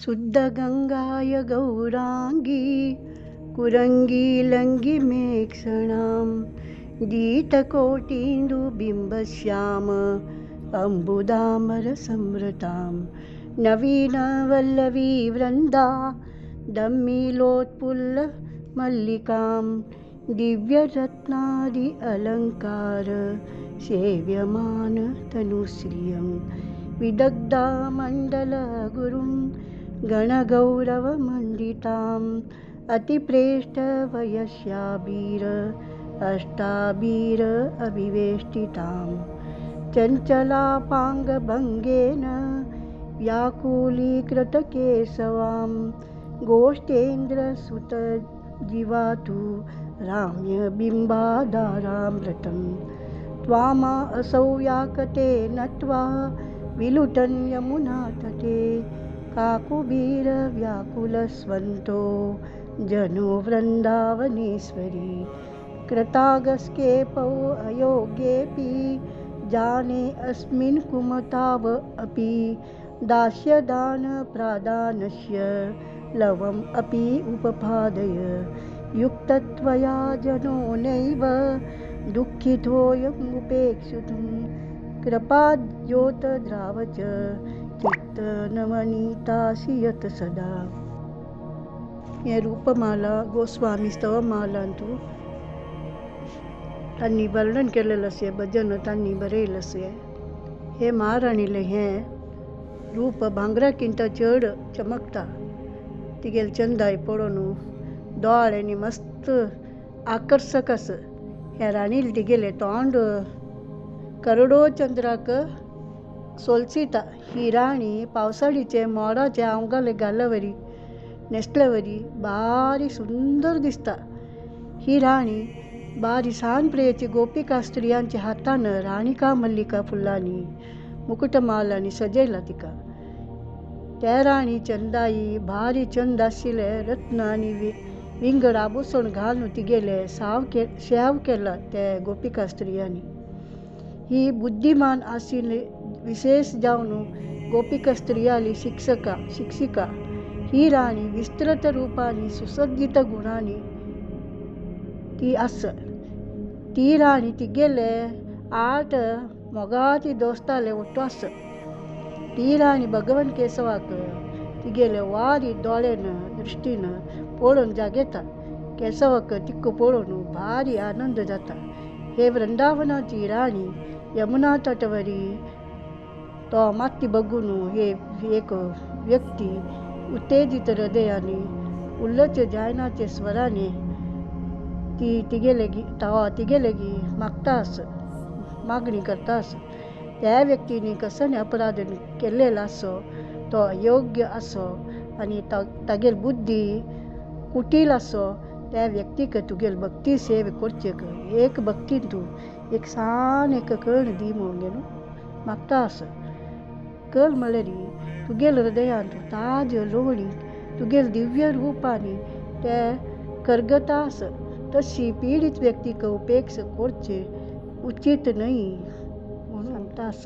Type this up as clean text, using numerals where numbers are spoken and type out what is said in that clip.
शुद्धगङ्गाय गौराङ्गी कुरङ्गी लङ्गिमेक्षणां गीतकोटीन्दुबिम्बश्याम अम्बुदामरसमृतां नवीनवल्लवी वृन्दा दम्मिलोत्पुल्लमल्लिकां दिव्यरत्नादि अलङ्कार सेव्यमान तनुश्रियं विदग्धामण्डलगुरुं गणगौरवमण्डिताम् अतिप्रेष्ठवयस्याबीर अष्टाबीर अभिवेष्टितां चञ्चलापाङ्गभङ्गेन व्याकुलीकृतकेशवां गोष्ठेन्द्रसुतजीवातु राम्यबिम्बाधारामृतं त्वामा असौ व्याकते नत्वा विलुटन् यमुना तटे काकुबीरव्याकुलस्वन्तो जनो वृन्दावनेश्वरी कृतागस्केपौ अयोग्येऽपि जाने अस्मिन् कुमताव अपि दास्यदानप्रादानस्य लवम् अपि उपपादय युक्तत्वया जनो नैव दुःखितोऽयम् उपेक्षितुं कृपाद्योतद्राव च चित्तनवनीतासि यत् सदा. हे रूपमाला गोस्वामी स्तवमालांतु तांणी वर्णन केलेलं असे भजन तांणी बरयलें असे. हे महाराणीलें हें रूप भांगराकिंत चड चमकता. तिगेल चंदाय पळोवन दोळ्यांनी मस्त आकर्शक आस. ह्या राणील तिगेलें तोंड करोडो चंद्राक सोलसिता. ही राणी पावसाळीचे मोडाचे आंवगाले घाल्लेवरी न्हेसलेवरी भारी सुंदर दिसता. ही राणी बारी सान प्रियेची गोपिका स्त्रियांच्या हातान राणिका मल्लिका फुलांनी मुकुटमालांनी सजयला तिका. त्या राणी चंदाई भारी चंद आशिल्ले रत्न आनी विंगड आभूषण घालून तिगेले सेव केला त्या गोपिका स्त्रियांनी. ही बुद्धिमान आशिल्ली विशेष जावन गोपिका स्त्रियाली शिक्षिका. ही राणी विस्तृत रूपांनी सुसज्जित गुणांनी ती आस. ती राणी तिगेले 8 मोगाची दोस्ताले ಒಟ್ಟು आस. ती राणी भगवान केशवाक तिगेले वारी दोळ्यान दृष्टीन पळोवन जागयता. केशवाक तिका पळोवन भारी आनंद जाता. हे वृंदावनाची राणी यमुना तटवरी तो माती बघून हे एक व्यक्ती उत्तेजित हृदयाने उल्लच जायनाचे स्वराने ती तिगेले तवा तिगेले गी मागता आस, मागणी करता आस. त्या व्यक्तीने कसने अपराध केलेला आसो तो अयोग्य आसो आनी तागेल बुद्धी कुटील आसो त्या व्यक्तीक तुगेल भक्ती सेव करचेक एक भक्ती तूं एक सान एक कण दी म्हणून घेवन मागता आस. कळ म्हळ्यार तुगेल हृदयांत ताज लोणी तुगेल दिव्य रूपांनी ते करगता आस. तशी पीडित व्यक्तीक उपेक्षा करचे उचित न्हय म्हणून सांगता आस.